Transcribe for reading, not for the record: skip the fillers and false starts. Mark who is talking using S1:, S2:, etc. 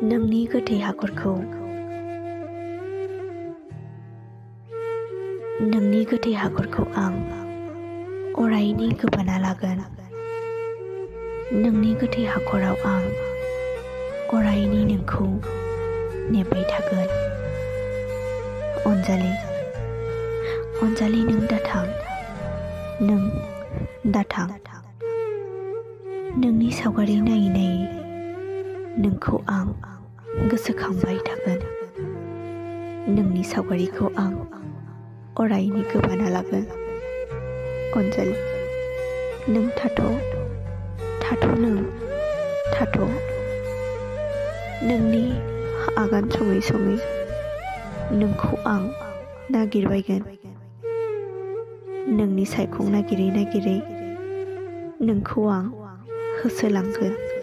S1: नोंनि गोथै हाखरखौ आं अरायनि गोबाना लागोन। नोंनि गोथै हाखराव आं अरायनि नोंखौ नेबाय थागोन। अनजालि नों दाथां। नोंनि सावगारि नायै नायै नोंखौ आं गोसोखांबाय थागोन। नोंनि सावगारिखौ आं अरायनि गोबाना लागोन। अनजालि नों थाथ' नोंनि आगान सङै सङै नोंखौ आं नागिरबायगोन। नोंनि सायखं नागिरै नागिरै नोंखौ आं होसोलांगोन।